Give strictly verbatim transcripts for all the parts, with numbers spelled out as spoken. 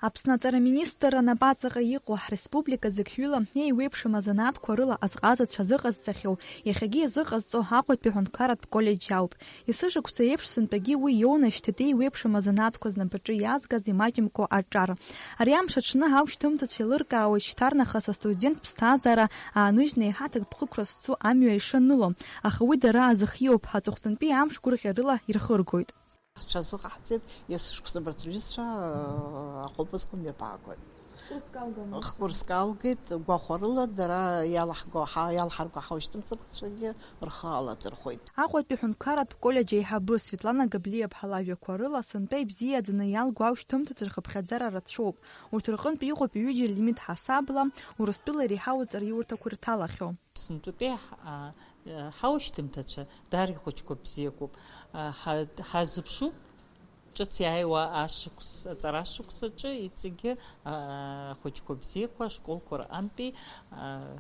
Аԥсны аҵара министрра напаҵаҟа иҟоу ҳреспублика зықьҩыла еиуеиԥшым азанааҭқәа рыла азҟазацәа зыҟазҵахьоу, иахьагьы иазыҟазҵо Аҟәатәи аҳәынҭқарратә коллеџь ауп. Есышықәса еиԥш сынтәагьы уи иоунашьҭит еиуеиԥшым азанааҭқәа знапаҿы иаазгаз имаҷымкәа аҿар. Ари амш аҽны аушьҭымҭацәа еилыркаауеит шьҭарнахыс астудент ԥсҭазаара ааныжьны еиҳа аҭакԥхықәра зцу амҩа ишаныло, аха уи дара азыхиоуп, аҵыхәтәантәи амш гәырӷьарыла ирхыргоит. Ҳҽазыҟаҳҵеит, есышықәса абарҭ рҩызцәа, ахәылԥазқәа мҩаԥаагоит. Хкурск алгеит, гәахәарыла дара иалаҳго, ҳа-, иалҳарго ҳаушьҭымҭацәагьы рхы аладырхәеит. Аҟәатәи ҳәынҭқарратә коллеџь аиҳабы Светлана Габлиаԥҳа лажәақәа рыла, сынтәа ибзиаӡаны иалго аушьҭымҭацәа рхыԥхьаӡара рацәоуп. Урҭ рҟынтә иҟоуп ҩыџьа лимит ҳасабла, Урыстәыла иреиҳау аҵараиурҭақәа ирҭалахьоу. Сынтәатәи ҳ-, а, ҳаушьҭымҭацәа даара ихәыҷқәа бзиақәоуп. А, ҳа-, ҳазыԥшуп ҿыц иааиуа ашықәс, аҵара ашықәс аҿы иҵегьы, а, ахәыҷқәа бзиақәа ашколқәа рҟынтәи, а,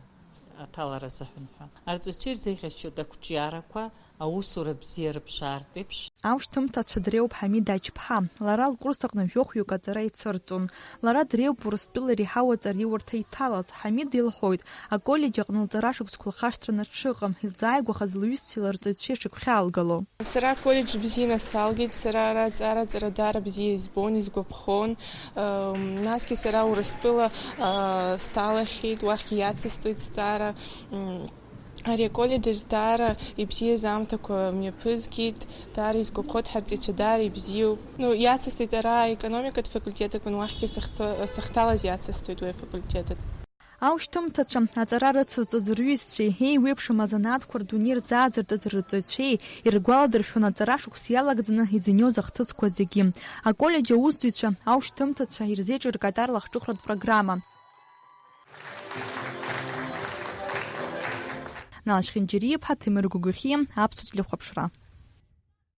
аҭалара азыҳәан ҳәа. Арҵаҩцәа ирзеиӷьасшьоит ақәҿиарақәа, аусура бзиа рыԥшаартә еиԥш. Аушьҭымҭацәа дреиуоуп Ҳамида Ачԥҳа. Лара лкурс аҟны жәохәҩык аҵара ицырҵон. Лара дреиуоуп Урыстәыла иреиҳау аҵараиурҭа иҭалаз. Ҳамида илҳәоит, аколлеџь аҟны лҵара шықәсқәа лхашҭраны дшыҟам, илзааигәахаз лҩызцәеи ларҵаҩцәеи шыгәхьаалгало. Сара аколлеџь бзианы салгеит, сара ара аҵара, аҵара даара бзиа избон, изгәаԥхон. Ам, насгьы сара Урыстәыла, а, сҭалахьеит, уахьгьы иацысҵоит сҵара. М, Ари аколлеџь аҿы даара ибзиаз аамҭақәа мҩаԥызгеит, даара изгәаԥхоит, ҳарҵаҩцәа даара ибзиоуп. Ну, иацысҵеит ара аекономикатә факультет акәын, уахьгьы сахьцо-, сахьҭалаз иацысҵоит уи афакультет. Аушьҭымҭацәа, аҵара рыцызҵоз рҩызцәеи, еиуеиԥшым азанааҭқәа рдунеи рзааӡыртыз рырҵаҩцәеи иргәаладыршәон аҵара шықәс иалагӡаны изыниоз ахҭысқәа зегьы. Аколлеџь аусзуҩцәа, аушьҭымҭацәа ирзеиҿыркааит арлахҿыхратә программа. Нал Шхинџьариа-иԥҳа, Ҭемыр Гәыгәхьиа, Аԥсуа телехәаԥшра.